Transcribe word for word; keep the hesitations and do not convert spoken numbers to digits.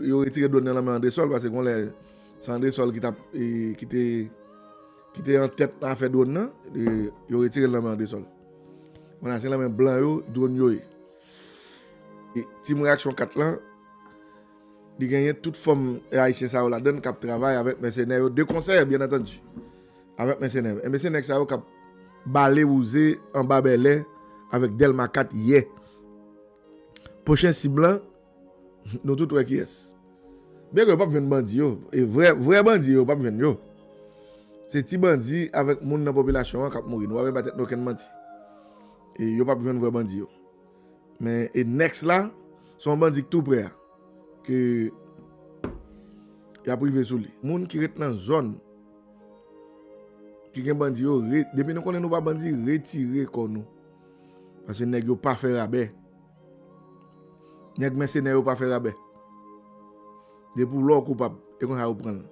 yo retire dwòn nan nan men Andresòl, paske gon lè se Andresòl ki t ap, e, ki te, ki te an tèt nan afè dwòn nan, e, yo retire l nan men Andresòl. Kounye a se nan men blan yo dwòn yo ye. E, Team Reaksyon kat lan, li genyen tout fòm ayisyen sa yo ladan l k ap travay avèk mèsenè yo de konsè, byen antandi. Avèk mèsenè yo. Enben, se nèg sa yo k ap bale wouze anba bèlè avèk Dèlma kat yè. Pwochen sib lan, nou tout wè kiyès. Byen ke yo p ap jwenn bandi yo. E vrè, vrè bandi yo, yo p ap jwenn yo. Se ti bandi avèk moun nan popilasyon an k ap mouri. Nou pa bezwen ba tèt nou okenn manti. E yo p ap jwenn vrè bandi yo. Men, e next la, se yon bandi k tou prè a. Ke y ap rive sou li. Moun ki ret nan zòn ki gen bandi yo, re, depi nou konnen nou pa bandi, retire kò nou. Paske nèg yo pa fè rabè. Nèg mèsenè yo pa fè rabè. Depi w lè w koupab, e konsa yo pran l.